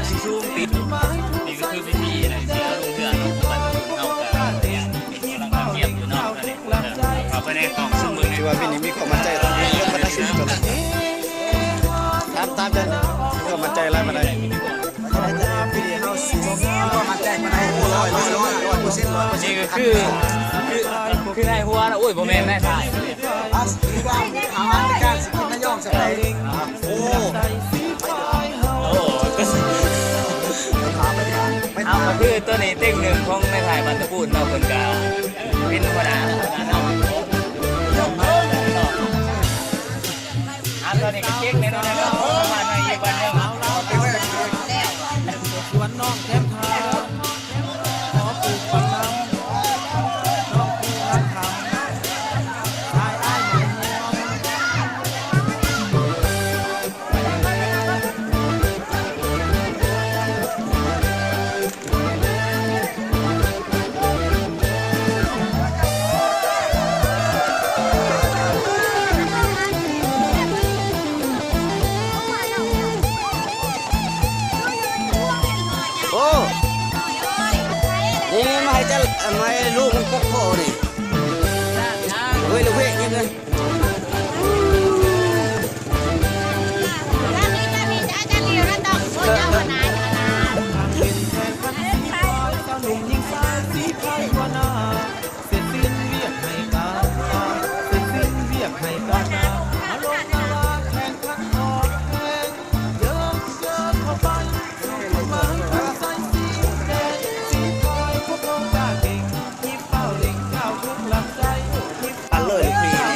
ສິສູງປີ ນີ້ກໍຄືພິທີນະ ທີ່ເຮົາລົງເຮືອເນາະ ຂອງບ້ານເຮົາກໍກຳລັງກຽມຢູ່ເນາະ ຕອນນີ້ເຂົ້າໄປໃນຫ້ອງຊຸມເບິ່ງ ຖືວ່າປີນີ້ມີຄວາມໝັ້ນໃຈຕ້ອງເລື່ອງບັນດາສິນກ່ອນ ຕາມ ຕາມໃຈ ມີຄວາມໝັ້ນໃຈຫຼາຍປານໃດ ປີນີ້ເຮົາສິ ມີຄວາມໝັ້ນໃຈປານໃດ ຮ້ອຍ ຮ້ອຍ ຮ້ອຍ ຮ້ອຍເປີເຊັນ ຮ້ອຍເປີເຊັນ ນີ້ກໍຄື ຄື ຄືນາຍຫົວນະ ໂອ້ຍ ບໍ່ແມ່ນນາຍທ້າຍ ເອົາ ເອົາອັນການສິມາຍ້ອງສະໄປ ໂອ້ ໂອ້ ເອົາ ກໍຄືໂຕນີ້ເຕັງໜຶ່ງຂອງນາຍທ້າຍບ້ານຕະປູນເນາະ ເພິ່ນກະເປັນຫົວໜ້າເນາະ ເອົາ ໂຕນີ້ກໍເກັ່ງແນ່ນອນເນາະ ປະມານນັ້ນອີກວັນໜຶ່ງ ຊວນນ້ອງແຄມທາ ຂໍປູກຝັງນຳ ນ້ອງຜູ້ຮັກຄຳ ຊາຍອ້າຍໝາຍຮ່ວມ ໂອ້ ນີ້ມາໃຫ້ເຈົ້າ ມາໃຫ້ລູກມັນປົກພໍ່ນີ້ ເຮີ້ຍ ລູກເວຍ ຍິບເລີຍ. ອັນເລີຍລູກພີ່ນີ້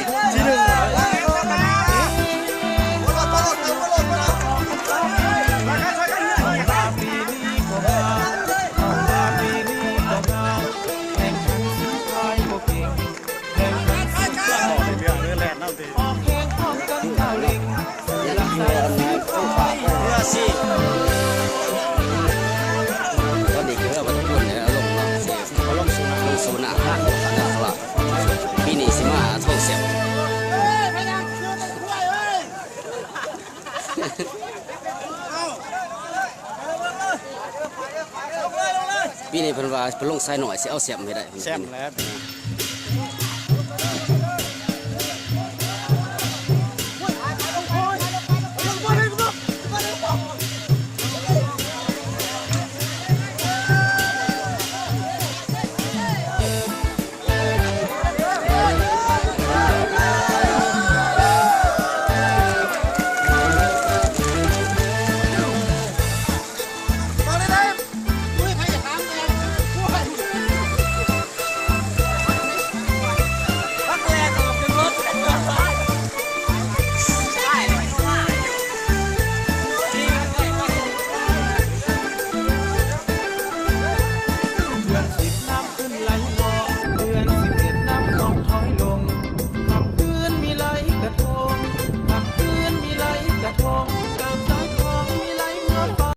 ທີໜຶ່ງ ຕອນນີ້ຄືເຮືອບັນທຸກຄົນເນາະ ລົງເນາະ ເຂົາລົງສູ່ໜ້າ ລົງສູ່ໜ້າຮ້ານເນາະ ປີນີ້ຊິມາທອງແຊບ ປີນີ້ເພິ່ນວ່າເພິ່ນລົງຊາຍນ້ອຍ ຊິເອົາແຊມໃຫ້ໄດ້ ແຊມແລ້ວ.